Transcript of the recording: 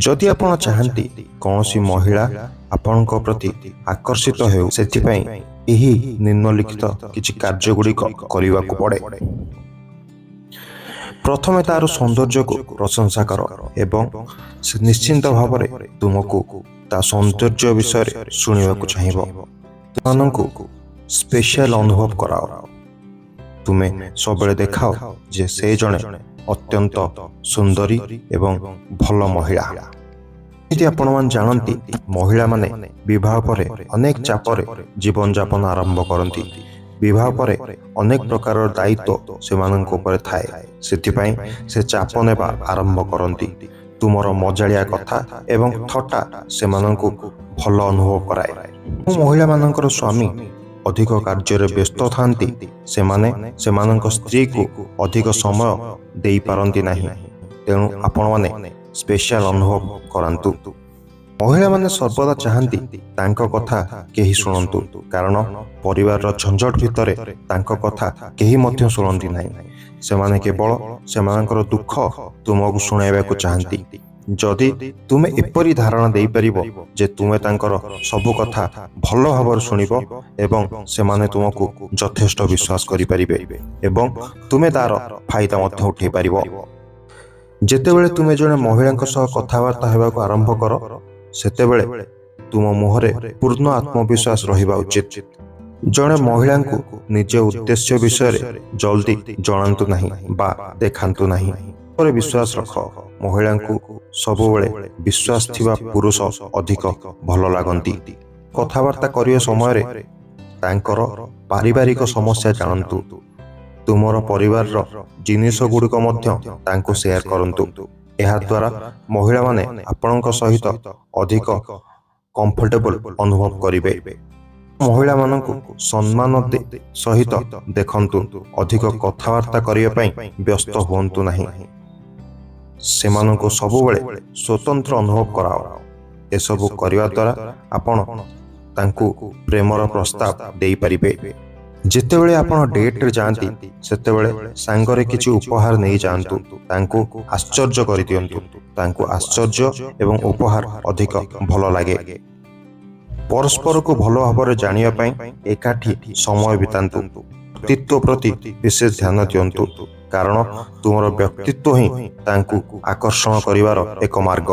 ଯଦି ଆପଣ ଚାହାନ୍ତି କୌଣସି ମହିଳା ଆପଣଙ୍କ ପ୍ରତି ଆକର୍ଷିତ ହେଉ, ସେଥିପାଇଁ ଏହି ନିମ୍ନଲିଖିତ କିଛି କାର୍ଯ୍ୟଗୁଡ଼ିକ କରିବାକୁ ପଡ଼େ। ପ୍ରଥମେ ତାର ସୌନ୍ଦର୍ଯ୍ୟକୁ ପ୍ରଶଂସା କର ଏବଂ ସେ ନିଶ୍ଚିନ୍ତ ଭାବରେ ତୁମକୁ ତା ସୌନ୍ଦର୍ଯ୍ୟ ବିଷୟରେ ଶୁଣିବାକୁ ଚାହିଁବ। ସେମାନଙ୍କୁ ସ୍ପେଶାଲ ଅନୁଭବ କରାଅ। ତୁମେ ସବୁବେଳେ ଦେଖାଅ ଯେ ସେ ଜଣେ ଅତ୍ୟନ୍ତ ସୁନ୍ଦରୀ ଏବଂ ଭଲ ମହିଳା। ଯେମିତି ଆପଣମାନେ ଜାଣନ୍ତି, ମହିଳାମାନେ ବିବାହ ପରେ ଅନେକ ଚାପରେ ଜୀବନଯାପନ ଆରମ୍ଭ କରନ୍ତି। ବିବାହ ପରେ ଅନେକ ପ୍ରକାରର ଦାୟିତ୍ୱ ସେମାନଙ୍କ ଉପରେ ଥାଏ। ସେଥିପାଇଁ ସେ ଚାପ ନେବା ଆରମ୍ଭ କରନ୍ତି। ତୁମର ମଜାଳିଆ କଥା ଏବଂ ଥଟ୍ଟା ସେମାନଙ୍କୁ ଭଲ ଅନୁଭବ କରାଏ। ଯେଉଁ ମହିଳାମାନଙ୍କର ସ୍ୱାମୀ ଅଧିକ କାର୍ଯ୍ୟରେ ବ୍ୟସ୍ତ ଥାନ୍ତି, ସେମାନେ ସେମାନଙ୍କ ସ୍ତ୍ରୀକୁ ଅଧିକ ସମୟ ଦେଇପାରନ୍ତି ନାହିଁ। ତେଣୁ ଆପଣମାନେ ସ୍ପେଶାଲ ଅନୁଭବ କରାନ୍ତୁ। ମହିଳାମାନେ ସର୍ବଦା ଚାହାନ୍ତି ତାଙ୍କ କଥା କେହି ଶୁଣନ୍ତୁ, କାରଣ ପରିବାରର ଝଞ୍ଝଟ ଭିତରେ ତାଙ୍କ କଥା କେହି ମଧ୍ୟ ଶୁଣନ୍ତି ନାହିଁ। ସେମାନେ କେବଳ ସେମାନଙ୍କର ଦୁଃଖ ତୁମକୁ ଶୁଣାଇବାକୁ ଚାହାନ୍ତି। ଯଦି ତୁମେ ଏପରି ଧାରଣା ଦେଇପାରିବ ଯେ ତୁମେ ତାଙ୍କର ସବୁ କଥା ଭଲ ଭାବରେ ଶୁଣିବ ଏବଂ ସେମାନେ ତୁମକୁ ଯଥେଷ୍ଟ ବିଶ୍ୱାସ କରିପାରିବେ ଏବଂ ତୁମେ ତାର ଫାଇଦା ମଧ୍ୟ ଉଠାଇ ପାରିବ। ଯେତେବେଳେ ତୁମେ ଜଣେ ମହିଳାଙ୍କ ସହ କଥାବାର୍ତ୍ତା ହେବାକୁ ଆରମ୍ଭ କର, ସେତେବେଳେ ତୁମ ମୁହଁରେ ପୂର୍ଣ୍ଣ ଆତ୍ମବିଶ୍ୱାସ ରହିବା ଉଚିତ। ଜଣେ ମହିଳାଙ୍କୁ ନିଜ ଉଦ୍ଦେଶ୍ୟ ବିଷୟରେ ଜଲ୍ଦି ଜଣାନ୍ତୁ ନାହିଁ ବା ଦେଖାନ୍ତୁ ନାହିଁ। ଉପରେ ବିଶ୍ୱାସ ରଖ। ମହିଳାଙ୍କୁ ସବୁବେଳେ ବିଶ୍ୱାସ ଥିବା ପୁରୁଷ ଅଧିକ ଭଲ ଲାଗନ୍ତି। କଥାବାର୍ତ୍ତା କରିବା ସମୟରେ ତାଙ୍କର ପାରିବାରିକ ସମସ୍ୟା ଜାଣନ୍ତୁ। ତୁମର ପରିବାରର ଜିନିଷ ଗୁଡ଼ିକ ମଧ୍ୟ ତାଙ୍କୁ ସେୟାର କରନ୍ତୁ। ଏହାଦ୍ୱାରା ମହିଳାମାନେ ଆପଣଙ୍କ ସହିତ ଅଧିକ କମ୍ଫର୍ଟେବଲ ଅନୁଭବ କରିବେ। ମହିଳାମାନଙ୍କୁ ସମ୍ମାନ ସହିତ ଦେଖନ୍ତୁ। ଅଧିକ କଥାବାର୍ତ୍ତା କରିବା ପାଇଁ ବ୍ୟସ୍ତ ହୁଅନ୍ତୁ ନାହିଁ। ସେମାନଙ୍କୁ ସବୁବେଳେ ସ୍ୱତନ୍ତ୍ର ଅନୁଭବ କରାଅ। ଏସବୁ କରିବା ଦ୍ୱାରା ଆପଣ ତାଙ୍କୁ ପ୍ରେମର ପ୍ରସ୍ତାବ ଦେଇପାରିବେ। ଯେତେବେଳେ ଆପଣ ଡେଟ୍ରେ ଯାଆନ୍ତି, ସେତେବେଳେ ସାଙ୍ଗରେ କିଛି ଉପହାର ନେଇଯାଆନ୍ତୁ। ତାଙ୍କୁ ଆଶ୍ଚର୍ଯ୍ୟ କରିଦିଅନ୍ତୁ। ତାଙ୍କୁ ଆଶ୍ଚର୍ଯ୍ୟ ଏବଂ ଉପହାର ଅଧିକ ଭଲ ଲାଗେ। ପରସ୍ପରକୁ ଭଲ ଭାବରେ ଜାଣିବା ପାଇଁ ଏକାଠି ସମୟ ବିତାନ୍ତୁ। ବ୍ୟକ୍ତିତ୍ୱ ପ୍ରତି ବିଶେଷ ଧ୍ୟାନ ଦିଅନ୍ତୁ, କାରଣ ତୁମର ବ୍ୟକ୍ତିତ୍ୱ ହିଁ ତାଙ୍କୁ ଆକର୍ଷଣ କରିବାର ଏକ ମାର୍ଗ।